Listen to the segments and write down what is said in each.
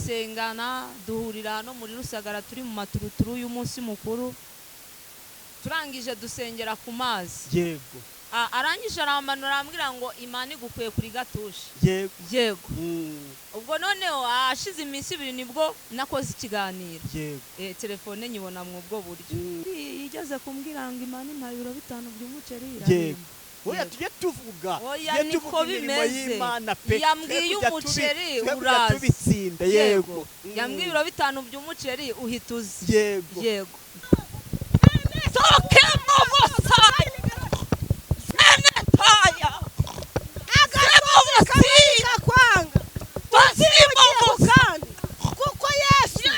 Turasengana, duhurira hano muri Rusagara, turi mu maturuturu y'umunsi mukuru. Turangije dusengera ku mazi. Arangije aramanura, arambwira ngo Imana igukuye kuri gatushi. Yego. Ubwo noneho ashize iminsi 2 nibwo nakoze ikiganiro. Telefone nyibona mu ubwo buryo. Igeze kumbwira ngo Imana impaye ibiro 5 by'umuceri, irahemba. Oya, tujye tuvuga. Oya, Tujye niko tuvuga imirimo bimeze. y'Imana pe. Yambwiye Twe kujya umuceri twe kujya uraza. tubitsinda, yego. Yambwiye ibiro 5 by'umuceri, uhita uzi. Yego. Zenetaya. Kwanga kandi kuko Yesu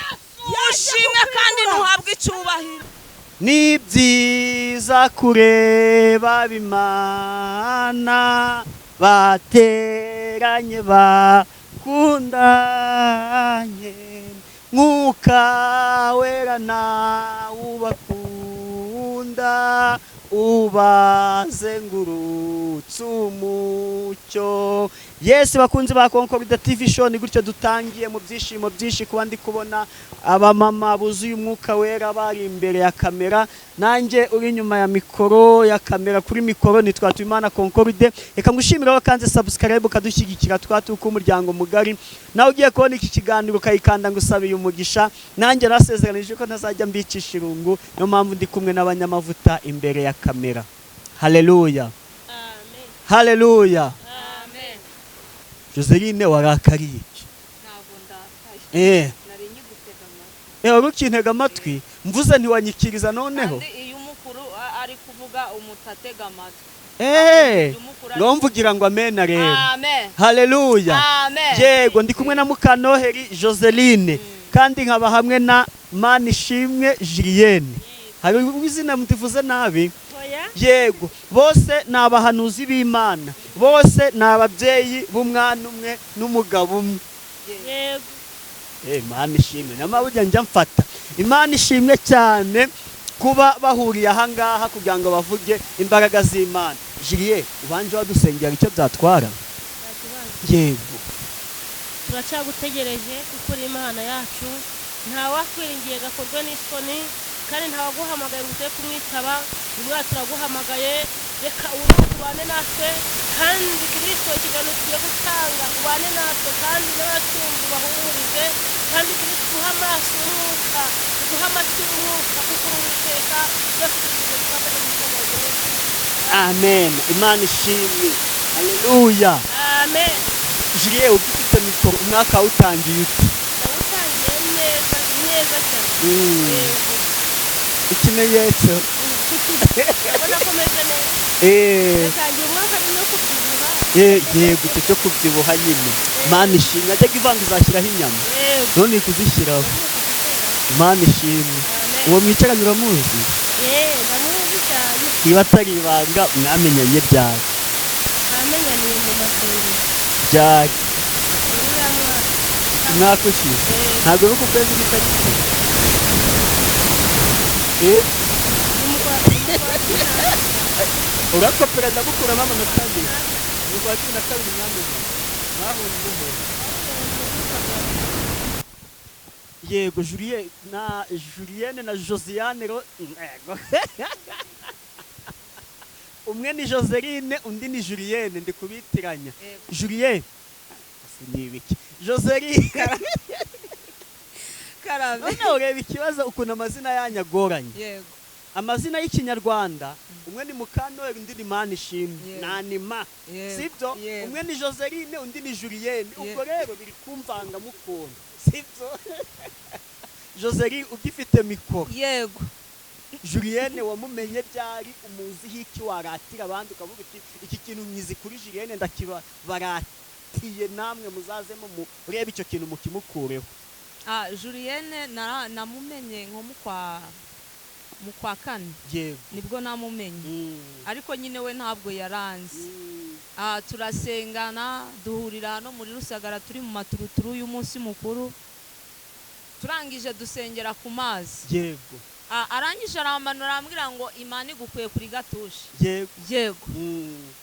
Ushimwe kandi ntuhabwe icyubahiro. Ni byiza kureba bimana bateranye bakundanye, Mwuka Wera nawe ubakunda, ubazengurutse umucyo. Yesu, bakunzi ba Concorda TV Show, ni gutyo dutangiye mu byishimo byinshi kuba ndi kubona abamama buzuye Umwuka Wera bari imbere ya kamera, nanjye uri inyuma ya mikoro ya kamera. Kuri mikoro ni Twatuimana Concorde. Reka ngushimire wakanze subscribe ukadushyigikira, twatuka umuryango mugari. Nawe ugiye kubona iki kiganiro ukayikanda, ngo usabiye umugisha. Nanjye nasezeranije ko ntazajya mbicisha irungu, niyo mpamvu ndi kumwe n'abanyamavuta imbere ya kamera. Haleluya, haleluya. Amen. Joseline, warakariye iki? Ntabwo ndakaye. Nari nkigutega amatwi. Wari ukintega amatwi, mvuze ntiwanyikiriza noneho. Kandi iyo umukuru ari kuvuga, umutatega amatwi. Umukuru ari Ngaho mvugira ngo amena rero. Amen. Haleluya. Amen. Yego, ndi kumwe na Mukanoheri Joseline, kandi nkaba hamwe na Manishimwe Julienne. Hari izina mutivuze nabi? Oya. Yego, bose ni abahanuzi b'Imana, bose ni ababyeyi b'umwana umwe n'umugabo umwe. Yego. Imana ishimwe, niyo mpamvu burya njya mfata. Imana ishimwe cyane kuba bahuriye ahangaha kugira ngo bavuge imbaraga z'Imana. Julie, ubanje wadusengera icyo byatwara? Nta kibazo. Yego. Turacyagutegereje kuko uri Imana yacu, nta wakwiringiye gakorwe n'isoni, kandi nta waguhamagaye ngo uze kumwitaba. Uyu mwaka turaguhamagaye, reka uruhu ubane natwe, kandi Kirisito, ikiganiro tugiye gutanga ubane natwe, kandi n'abatumva ubahumurize, kandi Kirisito uduhe amaso y'umwuka, uduhe amatwi y'umwuka, kuko uri Uwiteka byose tugiye twambaye mu izina rya Yesu. Amen, Imana ishimwe, haleluya. Amen. Julie, ugifite mikoro, umwaka wawutangiye ute? Nawutangiye neza neza cyane. Yego. Ikimenyetso? Urabona ko meze neza. Natangiye umwaka ari no kubyibuha. Yego, icyo cyo kubyibuha nyine, Imana ishimwe. Ajyaga ivanga izashyiraho inyama. Yego. None iri kuzishyiraho, Imana ishimwe. Amen. Uwo mwicaranye uramuzi? Ndamuzi cyane. Niba atari ibanga, mwamenyanye ryari? Twamenyaniye mu masengesho. Ryari? Uriya mwaka. Umwaka ushize? Ntabwo uri ku kwezi n'itariki? Ni mu kwa 12. Urakopera, ndagukuramo amanota 2. Mu kwa 12 mwamenyanye, mwahuriye he? Yego, Julie na Julienne na Josiane yego. Umwe ni Joseline, undi ni Julienne, ndi kubitiranya. Yego. Julienne ni ibiki, Joseline? Karame. Noneho ureba ikibazo ukuntu amazina yanyu agoranye. Amazina y'Ikinyarwanda, umwe ni Mukanoheri, undi ni Manishimwe. Nanima. Sibyo? Yego. Umwe ni Joseline, undi ni Julienne. Ubwo rero biri kumvanga mukunda, sibyo? Joseline, ugifite mikoro. Yego. Julienne wamumenye ryari? Umuziho iki waratira abandi ukavuga uti iki kintu mwizi kuri Julienne, ndakibaratiye, namwe muzazemo murebe icyo kintu mukimukureho? Julienne namumenye nko mu kwa kane. Nibwo namumenye. Ariko nyine we ntabwo yaranze. Turasengana, duhurira hano muri Rusagara, turi mu maturuturu y'umunsi mukuru. Turangije dusengera ku mazi. Arangije aramanura arambwira ngo Imana igukuye kuri gatushe. Yego. Yego.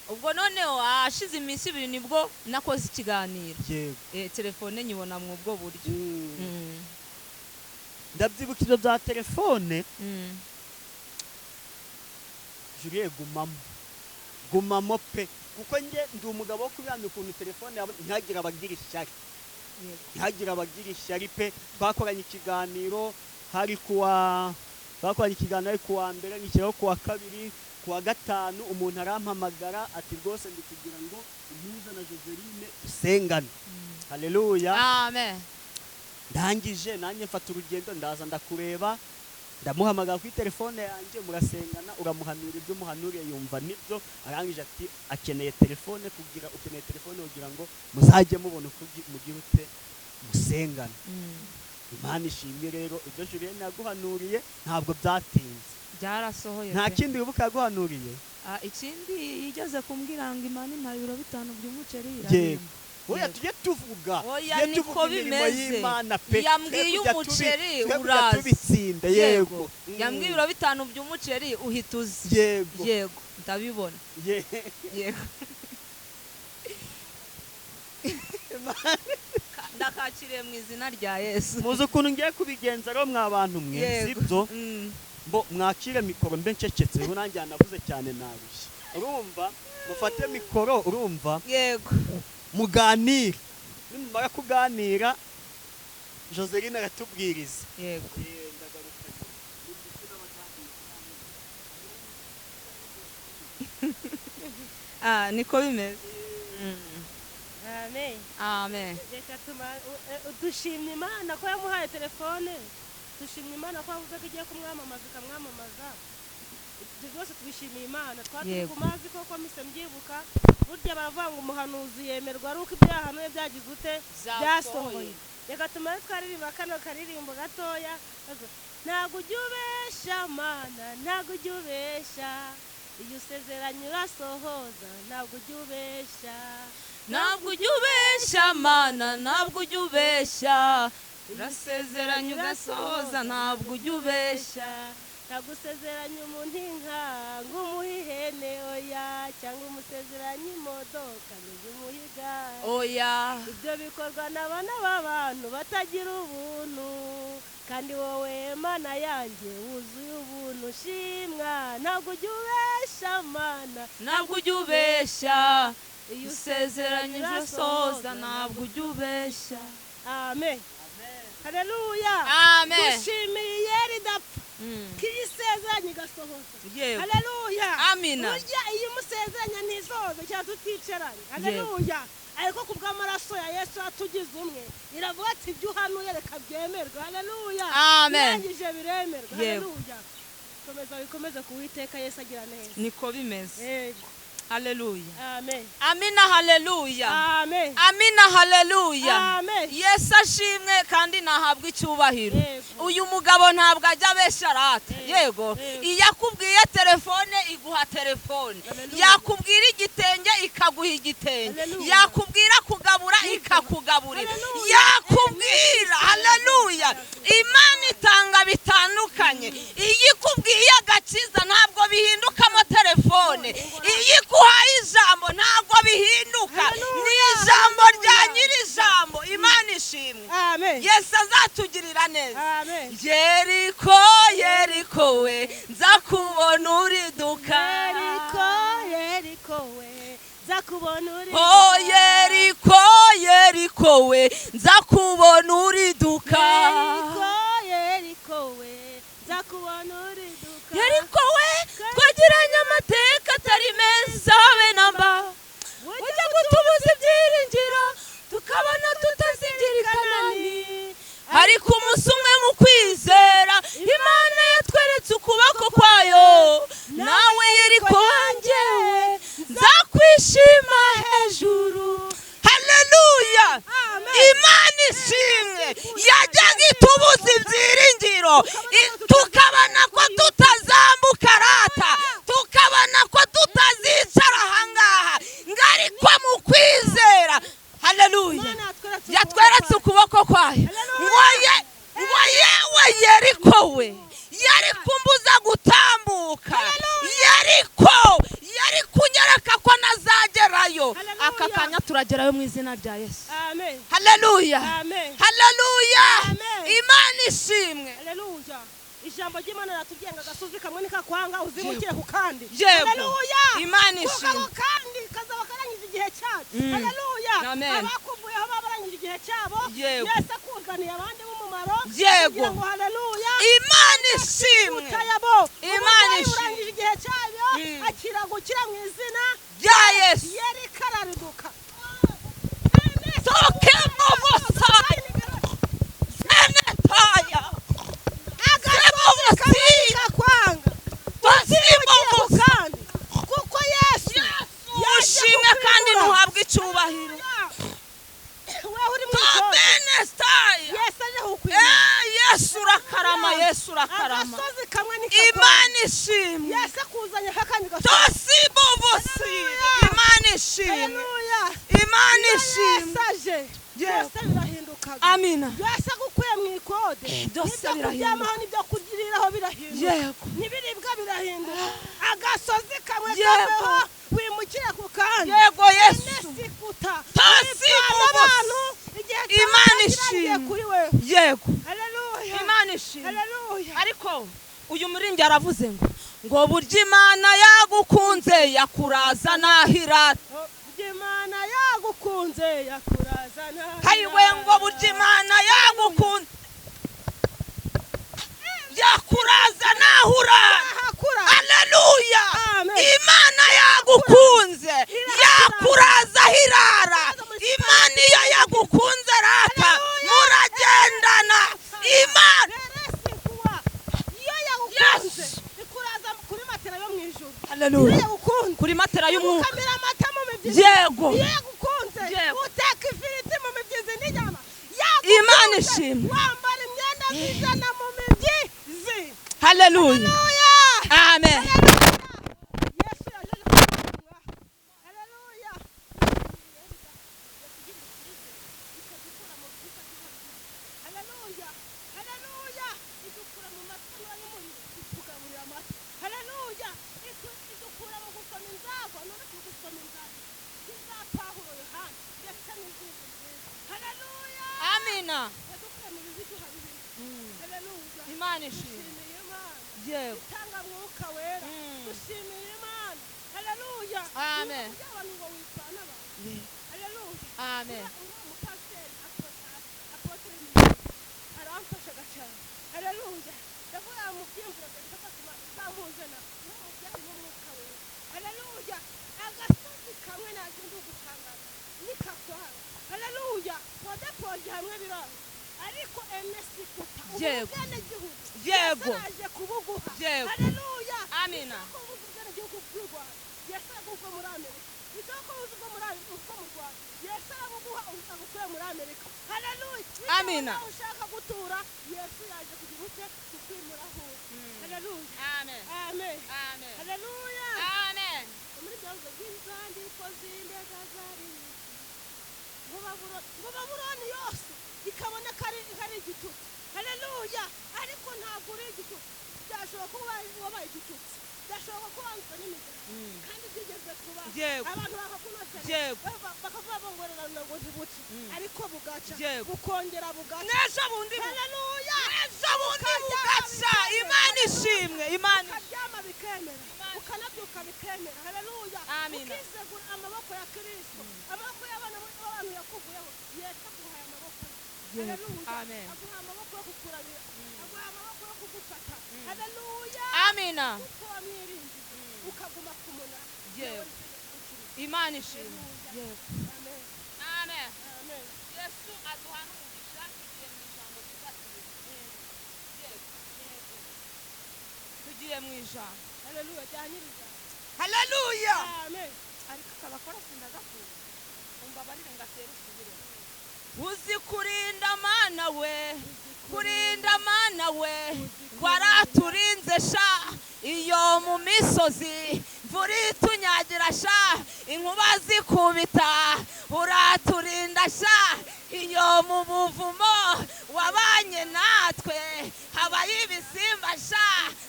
Ubwo noneho ashize iminsi 2 nibwo nakoze ikiganiro. Yego. Telefone nyibona mu ubwo buryo. Ndabyibuka ibyo bya telefone. Julie gumamo. Gumamo pe. Kuko nge ndi umugabo wo kubihamya ukuntu telefone ntagira abagira ishyari. Ntagira abagira ishyari pe. Twakoranye ikiganiro hari kuwa bakoranye ikiganiro ari kuwa mbere nkikiraho kuwa kabiri kuwa gatanu umuntu arampamagara ati rwose ndi kugira ngo impuza na Joseline dusengane. Haleluya. Amen. Ndangije nanjye mfata urugendo ndaza ndakureba ndamuhamagara kuri telefone yanjye murasengana uramuhanura ibyo muhanuriye yumva nibyo arangije ati akeneye telefone kugira ukeneye telefone kugira ngo muzajye mubona uko mugira ute musengana. Imana ishimwe rero ibyo Julienne yaguhanuriye ntabwo byatinze. Byarasohoye. Nta kindi wibuka yaguhanuriye? Ikindi yigeze kumbwira ngo Imana impaye ibiro 5 by'umuceri. Yego. Oya tujye tuvuga. Oya niko bimeze. Yambwiye umuceri uraza. Tubitsinda yego. Yambwiye ibiro 5 by'umuceri uhita uzi. Yego. Yego ndabibona. Yego. Ndakakiriye mu izina rya Yesu. Muzi ukuntu ngiye kubigenza rero mwa bantu mwe sibyo? Mbo mwakire mikoro mbe ncecetse ubu nanjye navuze cyane narushye. Urumva mufate mikoro urumva? Yego. Muganire. Nimumara kuganira Joseline aratubwiriza. Yego. Niko bimeze. Amen. Amen. Reka dushimye Imana ko yamuhaye telefone. Dushimye Imana ko yavuze ko igiye kumwamamaza ikamwamamaza. Ibyo byose tubishimiye Imana. Twaturi ku mazi koko mise mbyibuka. Burya baravuga ngo umuhanuzi yemerwa ari uko ibyo yahanuye byagize ute byasohoye. Reka tumare twaririmba kano karirimbo gatoya. Ntabwo ujya ubesha Mana, ntabwo ujya ubesha. Iyo usezeranye urasohoza, ntabwo ujya ubesha. Ntabwo ujya ubesha Mana, ntabwo ujya ubesha. Urasezeranye ugasohoza, ntabwo ujya ubesha. Ntabwo usezeranye umuntu inka ngo umuhe ihene oya, cyangwa umusezeranye imodoka ngo umuhe igare oya. Ibyo bikorwa n'abana b'abantu batagira ubuntu, kandi wowe Mana yanjye wuzuye ubuntu shimwa. Ntabwo ujya ubesha Mana, ntabwo ujya ubesha. Iyo usezeranye urasohoza, ntabwo ujya ubesha. Amen. Haleluya. Amen. Dushimiye yeri dapfa. Kiyisezeranye igasohoza. Haleluya. Amina. Burya iyo umusezeranye ntisohoza cyangwa tuticaranye. Haleluya. Ariko kubw'amaraso ya Yesu atugize umwe, iravuga ati ibyo uhanuye reka byemerwe. Haleluya. Amen. Birangije biremerwa. Haleluya. Komeza bikomeze kuwiteka Yesu agira neza. Niko bimeze. Yego. Haleluya. Amen. Amina haleluya. Amen. Amina haleluya. Amen. Yesu ashimwe kandi nahabwa icyubahiro. Uyu mugabo ntabwo ajya abesha rata. Yego. Iyo akubwiye telefone iguha telefone. Yakubwira igitenge ikaguha igitenge. Yakubwira kugabura ikakugaburira. Yakubwira haleluya. Imana itanga bitandukanye. Iyo ikubwiye agakiza ntabwo bihindukamo telefone. Iyo ikuhaye ijambo ntabwo bihinduka. Ni ijambo rya nyiri ijambo. Imana ishimwe. Amen. Yesu azatugirira neza. Amen. Yeriko, Yeriko we, nzakubona uriduka. Yeriko, Yeriko we, nzakubona uriduka. Oh Yeriko, Yeriko we, nzakubona uriduka. Yeriko, Yeriko we, nzakubona uriduka. Yeriko we, twagiranye amateka atari meza be namba. Ujya gutubuza ibyiringiro tukabona tutazigirikanani. Ariko umunsi umwe mu kwizera Imana yatweretse ukuboko kwayo. Nawe Yeriko wanjye we, nzakwishima hejuru. Haleluya. Imana ishimwe yajyaga itubuza ibyiringiro tukabona ko tutazambuka rata, tukabona ko tutazicara ahangaha, ngariko mu kwizera. Haleluya. Yatweretse ukuboko kwayo. Ngo yewe Yeriko we, Yeriko izina rya Yesu. Amen. Haleluya. Amen. Haleluya. Amen. Imana ishimwe. Haleluya. Ijambo ry'Imana ratubwiye ngo agasozi kamwe nikakwanga uzimukire ku kandi. Yego. Haleluya. Imana Kuko ishimwe. ako kandi kazaba karangije igihe cyacu. Haleluya. Amen. Abakuvuyeho babarangije igihe cyabo. Yego. Yesu akuzaniye abandi b'umumaro. Yego. Kugira ngo haleluya. Imana ishimwe. Utayabo. Imana Uburwayi ishimwe. burangije igihe cyayo. Akira gukira mu izina rya Yesu. Yeri karariduka. Toke muvusa. Zenetaya. Agasozi kakwanga. Tuzimuvusa. Kandi kuko Yesu Ushimwe kandi ntuhabwe icyubahiro. Wewe uri mu ikoti. Tobenestaya. Yesu aje kukwimura. Yesu urakarama, Yesu urakarama. Agasozi kamwe nikakwanga. Imana ishimwe. Yesu akuzanye akandi gasozi. Tosimuvusi. Imana ishimwe. Haleluya. Imana ishimwe. Yesu aje. Yego. Byose birahindukaga. Amina. Yesu agukuye mu ikode. Byose Ibyo birahinduka. kuryamaho n'ibyo kuriraho birahinduka. Yego. N'ibiribwa birahinduka. Agasozi kamwe Yego. kaveho wimukire ku kandi. Yego Yesu. Enesikuta. Tosimuvusi. Abantu igihe cyabo Imana kirangiye ishimwe. kuri wewe. Yego. Haleluya. Imana ishimwe. Haleluya. Ariko uyu muririmbyi aravuze ngo burya Imana yagukunze yakuraza nahirata. Burya Imana yagukunze yakuraza nahirata. Hayiwe ngo burya Imana yagukunze yakuraza nahurara. Yahakura. Haleluya. Amen. Imana yagukunze yakuraza hirara. Imana iyo yagukunze rata muragendana. Imana Eresikuwa. Iyo yagukunze ikuraza kuri matera yo mu ijuru. Iyo Haleluya. yagukunze Kuri matera y'umwuka. ukamira amata mu mibyizi. Yego. Iyo yagukunze Yego. uteka ifiriti mu mibyizi n'inyama. Imana Yagukunze ishimwe. wambara imyenda y'ijana mu mibyizi. Haleluya. Haleluya. Amen. Yesu yaje kuduha. Haleluya. Haleluya. Haleluya. Idukura mu matanura y'umuriro, itugaburira amata. Haleluya. Idukura mu gusoma inzagwa, none turi gusoma inzagwa. Iza Pawulo, Yohana, ndetse n'izindi nziza. Haleluya. Amina. Yadukuye mu bibi duha bibiri. Haleluya. Imana ishimwe. Dushimiye Imana. Yego. Itanga mwuka wera. Dushimiye Imana. Haleluya. Amen. Kugira abantu ngo wipfana abantu. Haleluya. Amen. Uriya mupasiteri apotre Minisitiri aramfashaga cyane. Haleluya. Ndavuga mu byiyumviro byanjye ndavuga ati, "Imana izampuze na n'umubyeyi w'umwuka wera." Haleluya. Agasozi kamwe nagenda ugutangaza nikakwanga. Haleluya. Podepoje hamwe biranga. Ariko enesikuta. Yego. Ubwenegihugu. Yego. Yesu araje kubuguha. Yego. Haleluya. Amina. Isoko ubuze ubwenegihugu bw'u Rwanda. Yesu araguha muri Amerika. Isoko ubuze ubwo muri ubwo mu Rwanda. Yesu arabuguha agukuye muri Amerika. Haleluya. Amina. Aho ushaka gutura, Yesu yaje kugira ute kukwimura aho uri. Haleluya. Amen. Amen. Amen. Haleluya. Amen. Muri byavuze by'inzandiko z'indega zari nyinshi. Ngo Babuloni yose ikabona ko ari igitutsi. Haleluya. Ariko ntabwo uri igitutsi. Byashoboka ko wabaye igitutsi. Byashoboka ko wanzwe n'imigisha. Kandi byigeze kuba. Yego. Abantu bakakunoza. Yego. Bakavuga bongorerana ngo ntibuce. Ariko bugaca. Yego. Bukongera bugaca. N'ejo bundi Haleluya. N'ejo bundi bugaca. Imana ishimwe. Imana ukaryama bikemera. Ukanabyuka bikemera. Haleluya. Amina. Ukizegura amaboko ya Kristo. Amaboko y'abana b'abantu yakuvuyeho. Yesu aguhaye amaboko. Haleluya. Amen. Aguhaye amaboko yo kukuramira. Aguhaye amaboko yo kugufata. Haleluya. Amina. Kuko wamwiringiye ukaguma ku munara. Yego. Imana ishimwe. Yego. Amen. Amen. Amen. Yesu aduha n'umugisha tugiye mu ijambo ryiza. Yego. Tugiye mu ijambo. Haleluya. Ryanyiriza. Haleluya. Amen. Ariko akabakora sindagakura. Umbabarire ngatera usubire. Uzi kurinda mana we. Kurinda mana we. Waraturinze sha iyo mu misozi mvura itunyagira sha inkuba zikubita uraturinda sha iyo mu buvumo wabanye natwe habaye ibisimba sha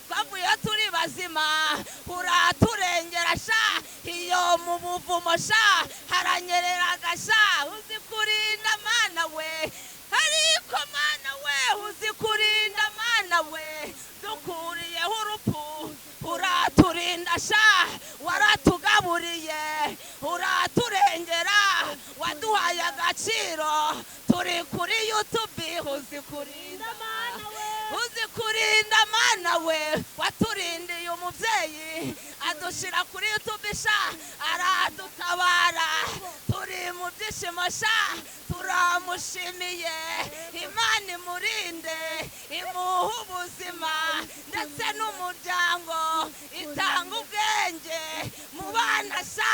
twavuye turi bazima uraturengera sha iyo Ngo mu buvumo sha haranyereraga sha, uzi kurinda Mana we, ariko Mana we uzi kurinda Mana we, dukuriyeho urupfu uraturinda sha, waratugaburiye uraturengera, waduhaye agaciro, turi kuri YouTube, uzi kurinda Mana we, uzi kurinda Mana we, waturindiye umubyeyi adushira kuri YouTube sha, aradutabara, turi mu byishimo sha, turamushimiye. Imana imurinde imuhe ubuzima ndetse n'umuryango, itanga ubwenge mu bana sha.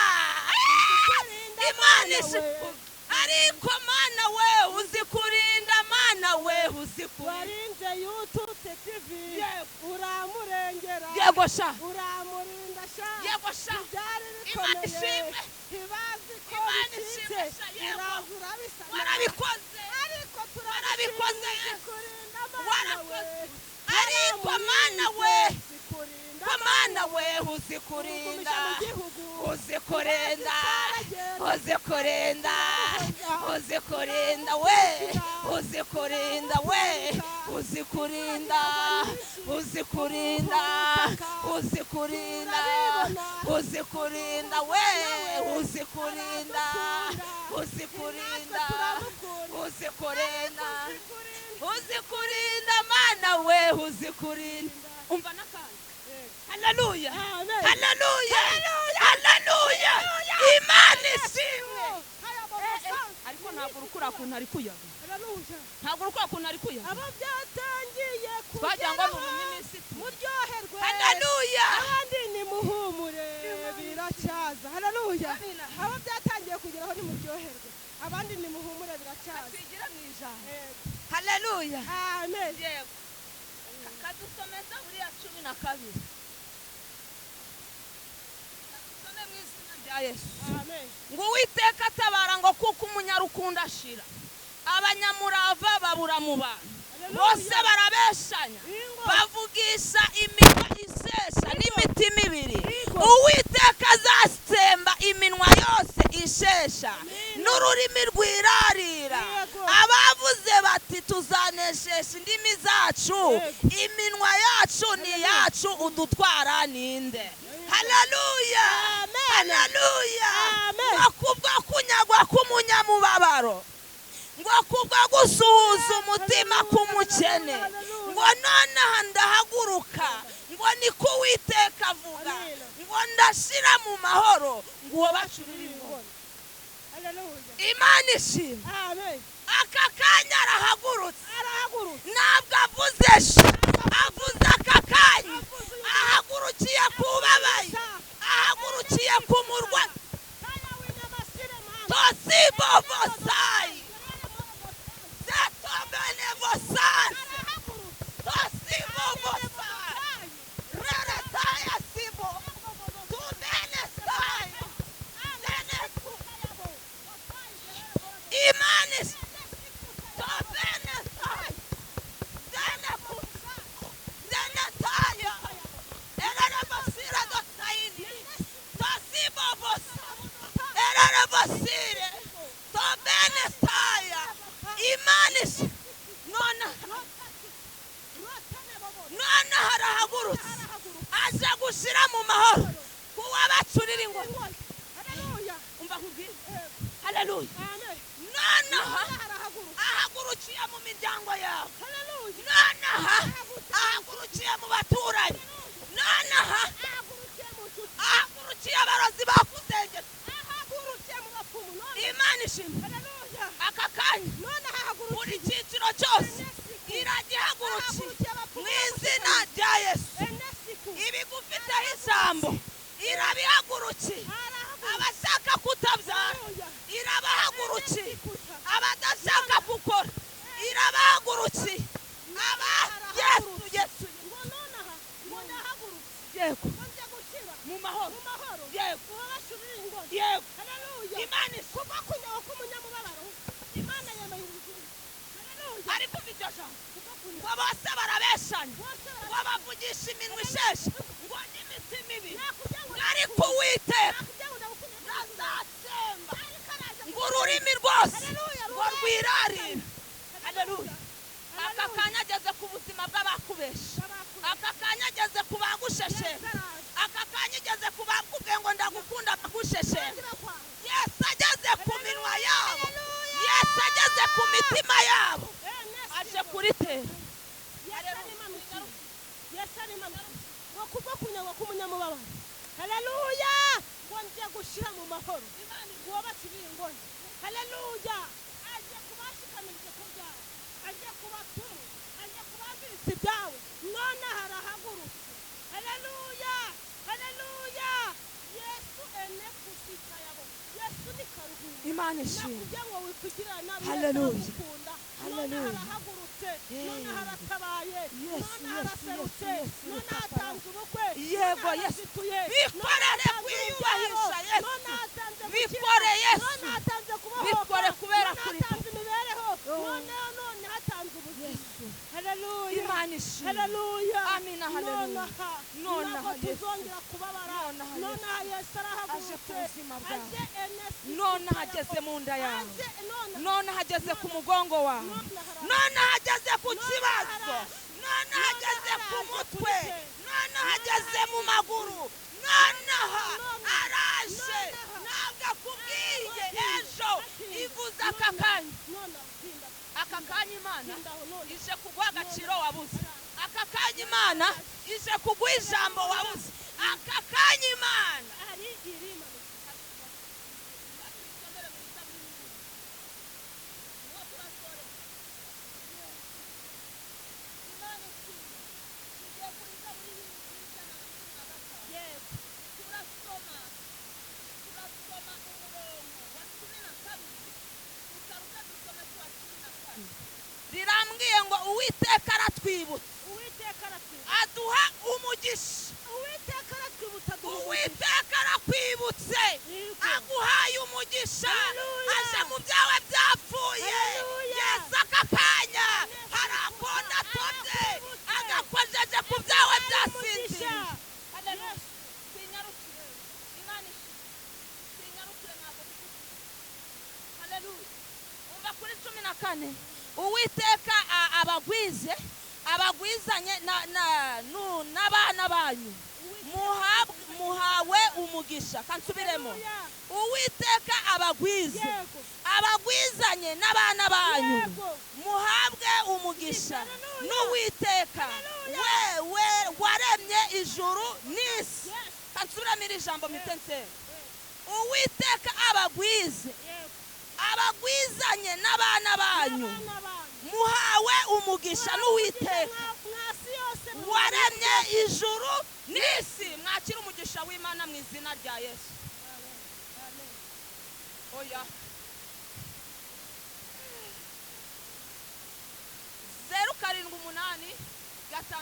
Imana ariko Mana we uzi kurinda Mana we, uzi kurinda. Warinze YouTube TV uramurengera, yego sha, uramurinda sha, yego sha, byari Imana bikomeye, ishimwe, ntibazi ko Imana bicitse, ishimwe sha, yego. uraza urabisana, warabikoze, ariko warabikoze, turabishimye kurinda Mana we, warakoze. Ariko Mana we, uzi kurinda Mana we uzi kurinda, ugumisha mu gihugu, uzi kurinda, uzi kurinda, uzi kurinda we, uzi kurinda we, uzi kurinda, uzi kurinda, uzi kurinda, uzi kurinda we, uzi kurinda, uzi kurinda, uzi kurinda, uzi kurinda Mana we, uzi kurinda. Umva n'akandi. Haleluya, haleluya, haleluya. Imana ishimwe. Ariko ntabwo urukura kuntu ari kuyaga, ntabwo urukura kuntu ari kuyaga. Abo byatangiye Twagira ngo ni kugeraho umuminisitiri. muryoherwe, Haleluya. abandi nimuhumure biracyaza. Haleluya. Abo byatangiye kugeraho nimuryoherwe, abandi nimuhumure biracyaza. Twigira mu ijambo. Haleluya. Amen. Yego. Kadusomeza buriya 12. Kadusome mu izina rya Yesu. Amen. Ngo Uwiteka atabara, ngo kuko umunyarukundo ashira, abanyamurava babura mu bantu, bose barabeshanya, bavugisha iminwa isesha n'imitima ibiri. Uwiteka azatsemba iminwa yose ishesha n'ururimi rwirarira. Abavuze bati tuzanesesha indimi zacu, iminwa yacu ni iyacu, udutwara ninde? Haleluya, haleluya. Ngo kubwo kunyagwa k'umunyamubabaro, ngo kubwo gusuhuza umutima k'umukene, ngo nonaha ndahaguruka, ngo niko Uwiteka avuga, ngo ndashira mu mahoro, ngo uwo bacurira ingoma. Imana ishimwe. Aka kanya arahagurutse, ntabwo avuze ejo, avuze aka kanya. Ahagurukiye ku babaye, ahagurukiye ku murwa. Tosibovosai zetobenevosai tosibovosai reretaya sibo tubenesai zeneku. Imana tobenesai zeneku zenetaya ererebasira dosaini tosibovosai ererebasire tobenesaya. Imana none harahagurutse, aje gushira mu mahoro kuwabacurira ingoma. Umva nkubwire. Haleluya. Nonaha ahagurukiye mu miryango yawe, nonaha ahagurukiye mu baturanyi, nonaha ahagurukiye abarozi bakuzengera. Imana ishimwe. Aka kanya buri cyiciro cyose iragihagurukiye mu izina rya Yesu. Ibigufiteho ijambo irabihagurukiye. Abashaka kutabyara irabahagurukiye, abadashaka gukora irabahagurukiye. Aba Yesu, Yesu, yego, mu mahoro, yego, yego. Imana ariko iryo jambo ngo bose barabeshanya, ngo bavugisha iminwa isheshe, ngo n'imitima ibiri, ariko Uwiteka bakubesha, aka kanya ageze ku bagusheshe, aka kanya igeze ku bakubwiye ngo ndagukunda bagusheshe. Yesu ageze ku minwa yabo, Yesu ageze ku mitima yabo, aje kuritera. Yesu arimanukiye ngo kubwo kunyagwa k'umunyamubabaro, haleluya, ngo nje gushira mu mahoro ngo bakiriye ingoyi, haleluya, aje kubashikamiritse ku byawe, aje kubatuma, aje kubaziritse ibyawe, none harahagurutse, haleluya, haleluya. Yesu ene kusita yabo, Yesu ni karuhura. Imana ishimwe, kugira ngo wikugirira nabi, haleluya, none harahagurutse, none haratabaye, none haraserutse, none hatanze ubukwe, yego Yesu, bikorere kwiyubahisha Yesu, bikore Yesu, bikore kubera kuri hatanze imibereho, none hatanze ubuzima, haleluya, Imana ishimwe, haleluya, amina, haleluya. None tuzongera kubabara, none Yesu arahagurutse, none hageze mu nda yawe, none hageze ku mugongo wawe, none hageze ku kibazo, none hageze ku mutwe, none hageze mu maguru, noneho araje. Ntabwo akubwiye ejo, ivuze aka kanya, aka kanya Imana ije kuguha agaciro wabuze, aka kanya Imana ije kuguha ijambo wabuze, aka kanya Imana. Rirambwiye ngo Uwiteka aratwibutsa, aduha umugisha. Uwiteka arakwibutse, aguhaye umugisha, aje mu byawe byapfuye. Yesu aka kanya hari akona atobye, agakojeje ku byawe byasinziriye. Umva kuri 14, Uwiteka abagwize, abagwizanye n'abana banyu, muhawe umugisha. Kansubiremo, Uwiteka abagwize, abagwizanye n'abana banyu, muhabwe umugisha n'Uwiteka we waremye ijuru n'isi. Kansubiremo iri jambo mitense, Uwiteka abagwize, abagwizanye n'abana banyu, muhawe umugisha n'Uwiteka waremye ijuru n'isi. Mwakira umugisha w'Imana mu izina rya Yesu. Oya, 0 7 8 6 6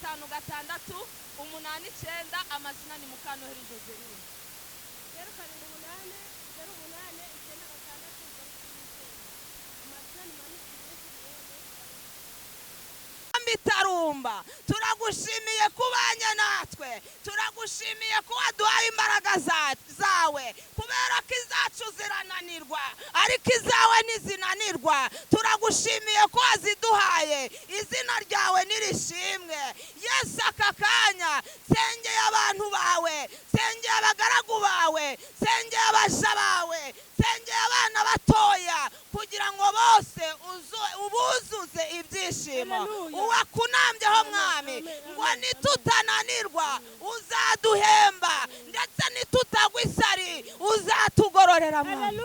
4 5 6 8 9. Amazina ni Mukanoheri Joseline. 0 7 8 0 8 9 6 0 9. Amazina ni Mitarumba. Turagushimiye kubanye natwe, turagushimiye ko waduhaye imbaraga zawe, kubera ko izacu zirananirwa ariko izawe ntizinanirwa. Turagushimiye ko waziduhaye, izina ryawe nirishimwe. Yesu aka kanya sengeye abantu bawe, sengeye abagaragu bawe, sengeye abaja bawe, sengeye abana batoya, kugira ngo bose ubuzuze ibyishimo. Uwakunambyeho Mwami, ngo nitutananirwa uzaduhemba, ndetse nitutagwa isari uzatugororera Mwami.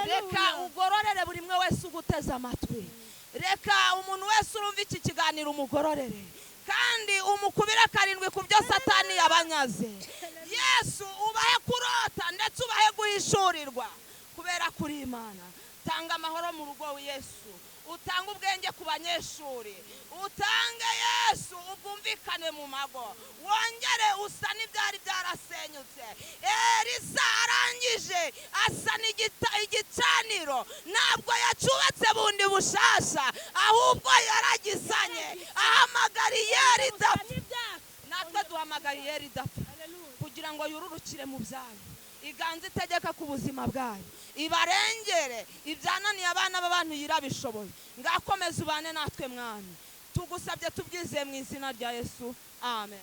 Reka ugororere buri mwe wese uguteze amatwi, reka umuntu wese urumva iki kiganiro umugororere, kandi umukubire 7 ku byo Satani yabanyaze. Yesu ubahe kurota ndetse ubahe guhishurirwa, kubera kuri Imana. Tanga amahoro mu rugo Yesu, utanga ubwenge ku banyeshuri, utange Yesu ubwumvikane mu mago, wongere usa n'ibyari byarasenyutse. Elisa arangije asa igicaniro, ntabwo yacubatse bundi bushasha, ahubwo yaragisanye, ahamagariye ridapfa. Natwe duhamagariye ridapfa kugira ngo yururukire mu byayo, iganze itegeka ku buzima bwayo, ibarengere ibyananiye abana b'abantu yirabishoboye. Ngakomeza ubane natwe Mwami. Tugusabye tubyizeye mu izina rya Yesu, amen.